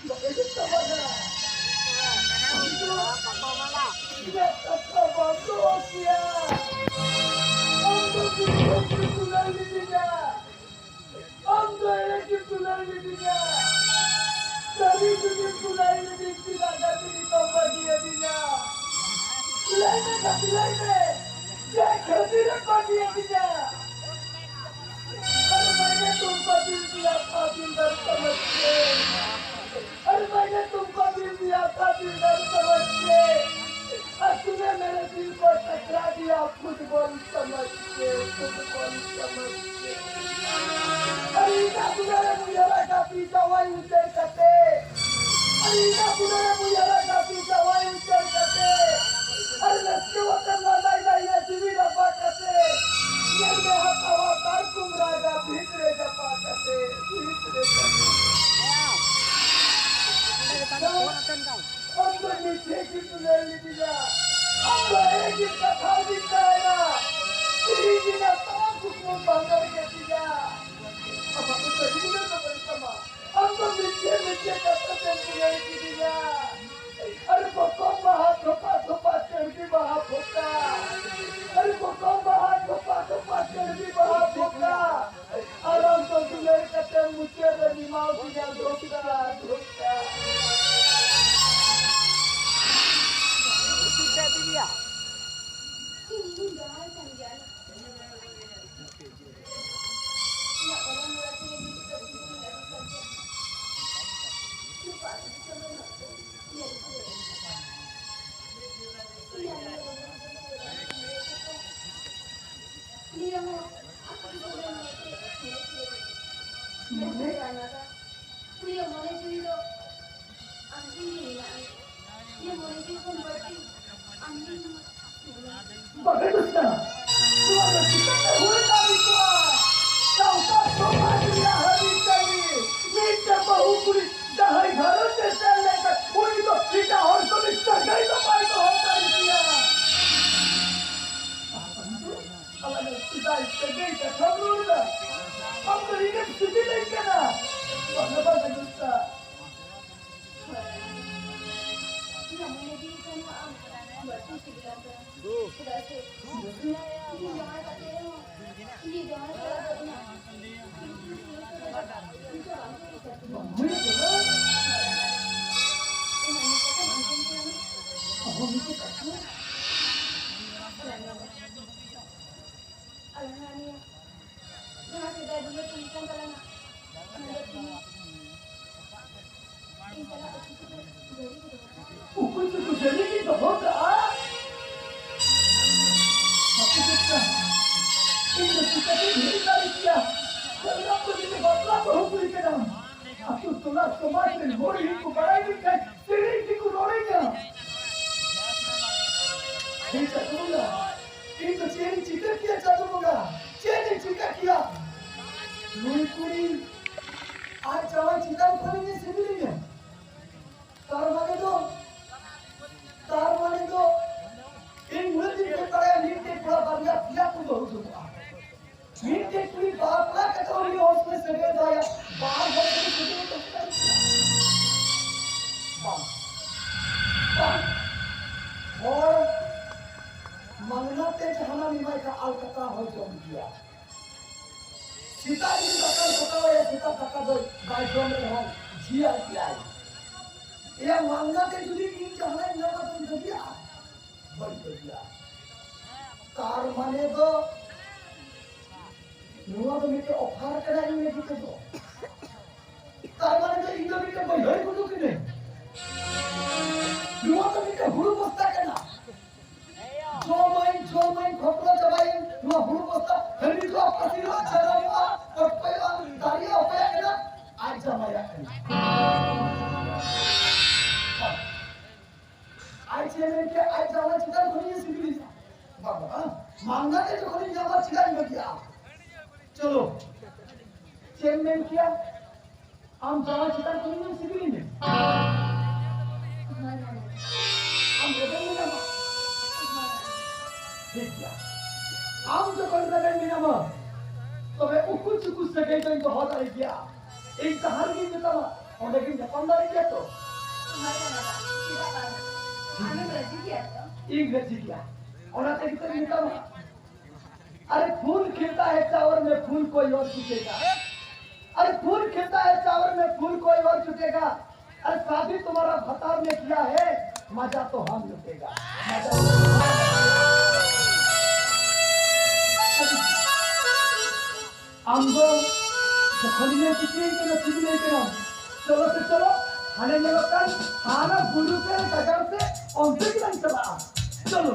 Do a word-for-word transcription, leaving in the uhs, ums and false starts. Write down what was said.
ᱵᱟᱠᱚ ᱦᱤᱡᱩᱜ ᱛᱟᱵᱚᱱᱟ᱾ ᱤᱧᱟᱹᱜ ᱠᱟᱛᱷᱟ ᱵᱟᱢ ᱫᱚᱦᱚ ᱠᱮᱭᱟ᱾ ᱟᱢ ᱫᱚ ᱫᱤᱥᱚᱢ ᱠᱚ ᱛᱩᱞᱟᱹᱣ ᱞᱤᱫᱤᱧᱟ᱾ ᱟᱢ ᱫᱚ ᱮᱲᱮ ᱜᱮᱢ ᱛᱩᱞᱟᱹᱣ ᱞᱤᱫᱤᱧᱟ᱾ ᱥᱟᱹᱨᱤ ᱜᱮᱢ ᱛᱩᱞᱟᱹᱣ ᱞᱤᱫᱤᱧ, ᱪᱮᱫᱟᱜ ᱜᱟᱛᱮ ᱱᱤᱛᱚᱜ ᱵᱟᱹᱜᱤᱭᱟᱹᱫᱤᱧᱟ? ᱞᱟᱹᱭ ᱢᱮ ᱜᱟᱛᱮ, ᱞᱟᱹᱭ ᱢᱮ᱾ ᱪᱮᱫ ᱠᱷᱟᱹᱛᱤᱨ ᱮᱢ ᱵᱟᱹᱜᱤᱭᱟᱹᱫᱤᱧᱟ? अरे मैंने तुमको दिल दिया था दिल दर्द समझ के। अरे मैंने तुमको दिल दिया था दिल दर्द समझ के। और तूने मेरे दिल को टकरा दिया फुटबॉल समझ के, फुटबॉल समझ के। अरे इतना सुंदर है मुझे लगा पीछा वही उतर करते। Alina kunara muyara kati kawai ucai kate. Alina sewatan lalai lai na jiwi rapa kate. Yang de hatawa tarkum raga bhitre japa kate. Bhitre japa. Ang to niche ki tunai ni dila. Ang to ek ki katha ni kaina. Tiri ki na tamam khusbu bhangar ke dila. Apa to tadi na to bari sama. Ang to niche niche kata se tunai ki dila. अरे वो कौन बाहर धोपा धोपा चढ़ के बाहर होता। अरे वो कौन बाहर धोपा धोपा चढ़ के बाहर होता। अरे हम तो दुलर कते मुझे रे दिमाग दिया धोखा धोखा। ᱵᱟᱠᱷᱟᱱ ᱫᱚ ᱪᱮᱫᱟᱜ? ᱱᱚᱣᱟ ᱫᱚ ᱪᱤᱠᱟᱹᱛᱮ ᱦᱩᱭ ᱫᱟᱲᱮ ᱠᱚᱜᱼᱟ? ᱥᱟᱶᱛᱟ ᱥᱚᱢᱟᱡᱽ ᱨᱮᱭᱟᱜ ᱟᱹᱨᱤᱪᱟᱹᱞᱤ, ᱢᱤᱫᱴᱮᱱ ᱵᱟᱹᱦᱩ ᱠᱩᱲᱤ ᱡᱟᱦᱟᱸᱭ ᱜᱷᱟᱨᱚᱸᱡᱽ ᱮ ᱥᱮᱱ ᱞᱮᱱᱠᱷᱟᱱ, ᱩᱱᱤ ᱫᱚ ᱮᱴᱟᱜ ᱦᱚᱲ ᱥᱟᱞᱟᱜ ᱥᱟᱹᱜᱟᱹᱭ ᱫᱚ ᱵᱟᱭ ᱫᱚᱦᱚ ᱫᱟᱲᱮ ᱠᱮᱭᱟ᱾ ᱟᱢ ᱫᱚ ᱪᱮᱫᱟᱜ ᱥᱟᱹᱜᱟᱹᱭ ᱠᱟᱛᱷᱟᱢ ᱨᱚᱲ ᱮᱫᱟ? ᱟᱢ ᱫᱚ ᱤᱧᱮᱢ ᱥᱤᱵᱤᱞᱟᱹᱧ ᱠᱟᱱᱟ᱾ ᱵᱟᱝᱟ, ᱵᱟᱝᱟ, ᱫᱳᱥᱛᱟ᱾ ᱚᱱᱟ ᱥᱚᱢᱟᱡᱽ ᱨᱮ ᱢᱚᱬᱮ ᱦᱚᱲ ᱠᱚ ᱵᱟᱲᱟᱭ ᱞᱮᱠᱷᱟᱱ ᱥᱮᱨᱮᱧ ᱛᱮᱠᱚ ᱨᱚᱲᱮ ᱠᱟᱱᱟ᱾ ᱦᱮᱸ ᱪᱟᱸᱫᱳ ᱵᱚᱸᱜᱟ, ᱤᱧ ᱫᱚ ᱪᱮᱫ ᱤᱧ ᱪᱤᱠᱟᱹ ᱠᱮᱭᱟ ᱪᱟᱸᱫᱳ ᱵᱚᱸᱜᱟ? ᱪᱮᱫ ᱤᱧ ᱪᱤᱠᱟᱹ ᱠᱮᱭᱟ? ᱱᱩᱭ ᱠᱩᱲᱤ ᱟᱡ ᱡᱟᱶᱟᱭ ᱪᱮᱛᱟᱱ ᱠᱷᱚᱱ ᱤᱧ ᱥᱤᱵᱤᱞᱤᱧᱟ᱾ ᱛᱟᱨ ᱢᱟᱱᱮ ᱫᱚ, ᱛᱟᱨ ᱢᱟᱱᱮ ᱫᱚ, ᱤᱧ ᱩᱱᱟᱹᱜ ᱫᱤᱱ ᱠᱷᱚᱱ ᱵᱟᱲᱟᱭᱟ, ᱢᱤᱫᱴᱮᱡ ᱠᱚᱲᱟ ᱵᱟᱨᱭᱟ ᱯᱮᱭᱟ ᱠᱚ ᱵᱟᱹᱦᱩ ᱡᱚᱝᱚᱜᱼᱟ᱾ ᱢᱤᱫᱴᱮᱡ ᱠᱩᱲᱤ ᱵᱟᱯᱞᱟ ᱠᱟᱛᱮ ᱩᱱᱤ ᱦᱚᱲ ᱥᱚᱸᱜᱮ ᱥᱟᱹᱜᱟᱹᱭ ᱫᱚᱦᱚᱭᱟ, ᱵᱟᱨ ᱦᱚᱲ ᱥᱚᱸᱜᱮ ᱥᱟᱹᱜᱟᱹᱭ ᱫᱚᱦᱚᱭᱟ᱾ ᱵᱟᱝ, ᱵᱟᱝ᱾ ᱦᱚᱲ ᱢᱟᱝᱱᱟ ᱛᱮ ᱡᱟᱦᱟᱱᱟᱜ ᱮᱢᱟᱭ ᱠᱷᱟᱱ ᱟᱞᱠᱟᱛᱨᱟ ᱦᱚᱸᱭ ᱡᱚᱢ ᱜᱮᱭᱟ᱾ ᱥᱮᱛᱟᱜ ᱡᱩᱫᱤ ᱫᱟᱠᱟᱢ ᱯᱚᱛᱟᱣᱟᱭᱟ, ᱥᱮᱛᱟᱜ ᱫᱟᱠᱟ ᱫᱚ ᱵᱟᱭ ᱡᱚᱢ ᱨᱮᱦᱚᱸ ᱡᱤᱭᱟᱹ ᱜᱮᱭᱟᱭ᱾ ᱮᱭᱟ, ᱢᱟᱝᱱᱟ ᱛᱮ ᱡᱩᱫᱤ ᱤᱧ ᱡᱟᱦᱟᱱᱟᱜ ᱤᱧ ᱧᱟᱢᱟ, ᱛᱚᱧ ᱵᱟᱹᱜᱤᱭᱟᱜᱼᱟ? ᱵᱟᱹᱧ ᱵᱟᱹᱜᱤᱭᱟᱜᱼᱟ᱾ ᱛᱟᱨ ᱢᱟᱱᱮ ᱫᱚ ᱱᱚᱣᱟ ᱫᱚ ᱢᱤᱫᱴᱮᱡ offer ᱠᱟᱱᱟ ᱤᱧ ᱞᱟᱹᱜᱤᱫ ᱛᱮᱫᱚ᱾ ᱛᱟᱨ ᱢᱟᱱᱮ ᱫᱚ ᱤᱧ ᱫᱚ ᱢᱤᱫᱴᱮᱡ ᱵᱟᱹᱭᱦᱟᱹᱲ ᱜᱩᱰᱩ ᱠᱟᱹᱱᱟᱹᱧ᱾ ᱱᱚᱣᱟ ᱫᱚ ᱢᱤᱫᱴᱮᱡ ᱦᱩᱲᱩ ᱵᱚᱥᱛᱟ ᱠᱟᱱᱟ᱾ ᱡᱚᱢᱟᱹᱧ, ᱡᱚᱢᱟᱹᱧ, ᱠᱷᱚᱠᱨᱚ ᱪᱟᱵᱟᱭᱟᱹᱧ, ᱱᱚᱣᱟ ᱦᱩᱲᱩ ᱵᱚᱥᱛᱟ ᱦᱟᱺᱰᱤ ᱠᱚ ᱯᱟᱹᱥᱤᱨᱚᱜᱼᱟ, ᱡᱟᱱᱟᱢᱚᱜᱼᱟ, ᱯᱚᱴᱠᱚᱡᱚᱜᱼᱟ, ᱫᱟᱨᱮᱜᱼᱟ, ᱚᱠᱚᱭᱟᱜ ᱠᱟᱱᱟ? ᱟᱡ ᱡᱟᱶᱟᱭᱟᱜ ᱠᱟᱱᱟ᱾ ᱟᱡ ᱪᱮᱫ ᱮ ᱢᱮᱱ ᱠᱮᱫ? ᱟᱡ ᱡᱟᱶᱟᱭ ᱪᱮᱛᱟᱱ ᱠᱷᱚᱱᱤᱧ ᱥᱤᱵᱤᱞᱤᱧᱟ᱾ ᱵᱟᱵᱟ, ᱢᱟᱝᱱᱟ ᱛᱮ ᱡᱚᱠᱷᱚᱱᱤᱧ ᱧᱟᱢᱟ, ᱪᱮᱫᱟᱜ ᱤᱧ ᱵᱟᱹᱜᱤᱭᱟᱜᱼᱟ? ᱪᱚᱞᱚ, ᱪᱮᱫ ᱮᱢ ᱢᱮᱱ ᱠᱮᱭᱟ? ᱟᱢ ᱡᱟᱶᱟᱭ ᱪᱮᱛᱟᱱ ᱠᱷᱚᱱᱤᱧ ᱥᱤᱵᱤᱞᱤᱧᱟ? ᱟᱢ ᱨᱮᱵᱮᱱ ᱢᱮᱱᱟᱢᱟ? ᱴᱷᱤᱠ ᱜᱮᱭᱟ, ᱟᱢ ᱡᱚᱠᱷᱚᱱ ᱨᱮᱵᱮᱱ ᱢᱮᱱᱟᱢᱟ, ᱛᱚᱵᱮ ᱩᱠᱩ ᱪᱩᱠᱩ ᱥᱟᱹᱜᱟᱹᱭ ᱫᱚᱧ ᱫᱚᱦᱚ ᱫᱟᱲᱮ ᱜᱮᱭᱟ᱾ ᱤᱧ ᱡᱟᱦᱟᱸ ᱨᱮᱜᱮᱧ ᱢᱮᱛᱟᱢᱟ, ᱚᱸᱰᱮ ᱜᱤᱧ ᱧᱟᱯᱟᱢ ᱫᱟᱲᱮ ᱜᱮᱭᱟ ᱛᱚ? ᱦᱳᱭ ᱫᱟᱫᱟ, ᱪᱮᱫᱟᱜ ᱵᱟᱝ? ᱟᱢᱮᱢ ᱨᱟᱹᱡᱤ ᱜᱮᱭᱟ ᱛᱚ? ᱤᱧ ᱨᱟᱹᱡᱤ ᱜᱮᱭᱟ, ᱚᱱᱟ ᱛᱮᱜᱮ ᱛᱚᱧ ᱢᱮᱛᱟᱢᱟ᱾ अरे खून खिलता है चावल में फूल कोई और छुपेगा। अरे खून खिलता है चावल में फूल कोई और छुपेगा। अरे शादी तुम्हारा भतार ने किया है, मजा तो हम लुटेगा। मजा तो हम लुटेगा। ᱟᱢ ᱫᱚ ᱡᱚᱠᱷᱚᱱ ᱤᱧᱮ ᱠᱩᱥᱤᱭᱟᱹᱧ ᱠᱟᱱᱟ, ᱥᱤᱵᱤᱞᱟᱹᱧ ᱠᱟᱱᱟ, ᱪᱚᱞᱚ ᱥᱮ ᱪᱚᱞᱚ, ᱦᱟᱱᱮ ᱧᱮᱞᱚᱜ ᱠᱟᱱ ᱦᱟᱱᱟ ᱵᱩᱨᱩ ᱥᱮ ᱜᱟᱡᱟᱲ ᱥᱮ ᱚᱱᱛᱮ ᱜᱮᱞᱟᱝ ᱪᱟᱞᱟᱜᱼᱟ᱾ ᱪᱚᱞᱚ᱾